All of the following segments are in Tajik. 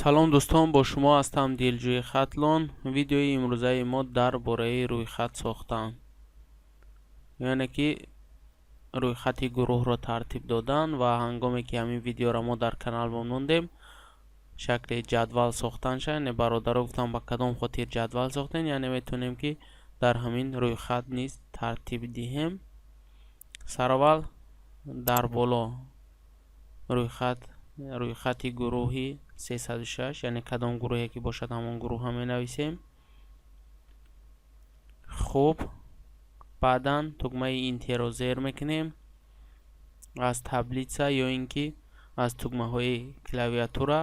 Салом, дӯстон, бо шумо ҳастам Дилҷӯи Хатлон. Видеои имрӯзаи мо дар бораи рӯйхат сохтан, яъне ки рӯйхати гурӯҳро тартиб додан. Ва ҳангоме ки ҳамин видеоро мо дар канал мондем, шакли ҷадвал сохтанша, яъне бародаро гуфтам, ба кадом хотир ҷадвал сохтем, яъне метавонем ки дар ҳамин рӯйхат низ тартиб диҳем. Сараввал дар боло рӯйхати гурӯҳи 306, яъне кадом гурӯҳе ки бошад, ҳамон гурӯҳа менависем. Хуб, баъдан тугмаи Enter ро зер мекунем, аз таблица ё ин ки аз тугмаҳои клавиатура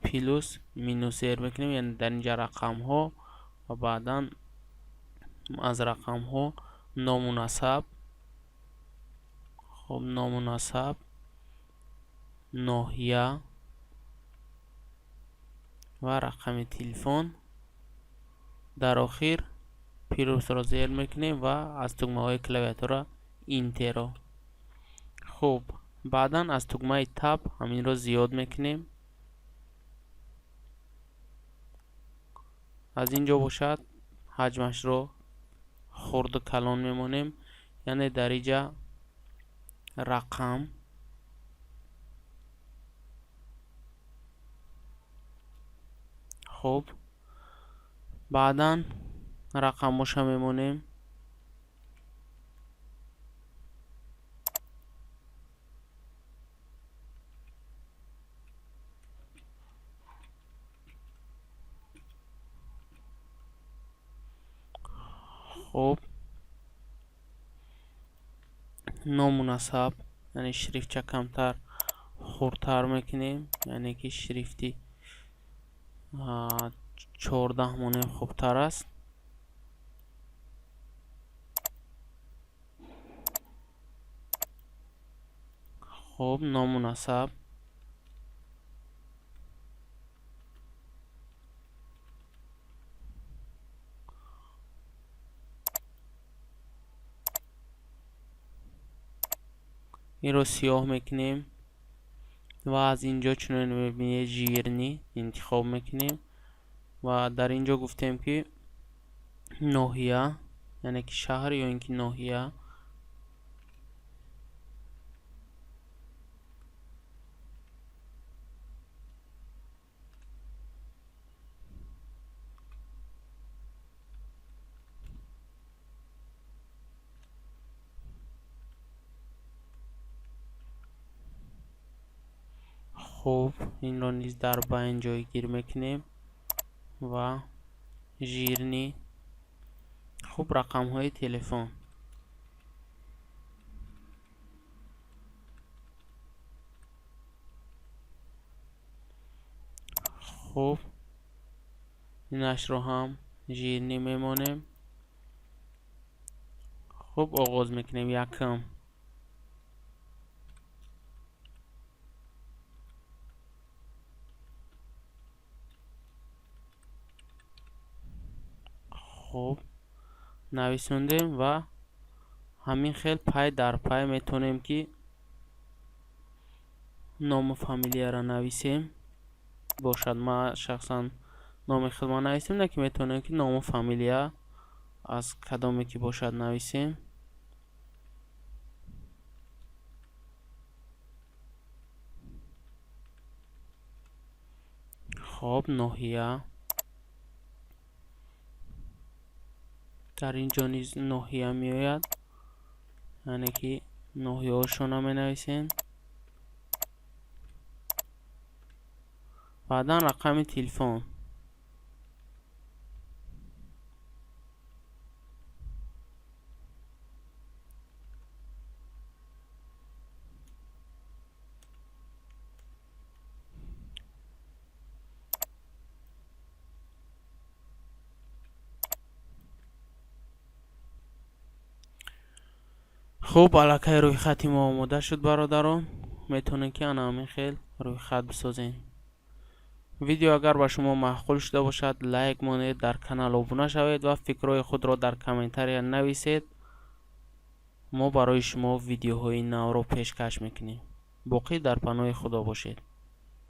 плюс, минус зер мекунем, яъне дар инҷа рақамҳо ва баъдан аз рақамҳо ному насаб. Хуб, ному насаб, ноҳия ва рақами телефон. Дар охир плюсро зер мекунем ва аз тугмаҳои клавиатура Enter ро. Хуб, баъдан аз тугмаи Tab ҳаминро зиёд мекунем. Аз ин ҷо бошад, ҳаҷмашро хурду калон мемонем, яъне дар инҷа рақам. Хуб, баъдан рақамоша мемонем. Хуб, ному насаб, яъне шрифтча камтар хурдтар мекунем, яъне ки шрифти 14 монем хубтар аст. Хуб, ному насаб, инро сиёҳ мекунем ва аз ин ҷо, чунон мебинед, жирный интихоб мекунем. Ва дар ин ҷо гуфтем ки ноҳия, яъне ки шаҳр ё ин ки ноҳия. Хуб, инро низ дар байн ҷойгир мекунем ва жирный. Хуб, рақамҳои телефон. Хуб, инашро ҳам жирный мемонем. Хуб, оғоз мекунем. Якум, хуб, нависондем ва ҳамин хел пай дар пай метавонем ки ному фамилияро нависем. Бошад, ман шахсан номи худма нависем, не ки метавонем ки ному фамилия аз кадоме ки бошад нависем. Хоб, ноҳия, дар ин ҷо низ ноҳия меояд, яъне ки ноҳияҳошона менависем. Баъдан рақами телефон. Хуб, аллакай рӯйхати мо омода шуд. Бародарон, метавонед ки ана ҳамин хел рӯйхат бисозем. Видео агар ба шумо маъқул шуда бошад, лайк монед, дар канал обуна шавед ва фикрҳои худро дар комментария нависед. Мо барои шумо видеоҳои навро пешкаш мекунем. Боқӣ дар паноҳи Худо бошед.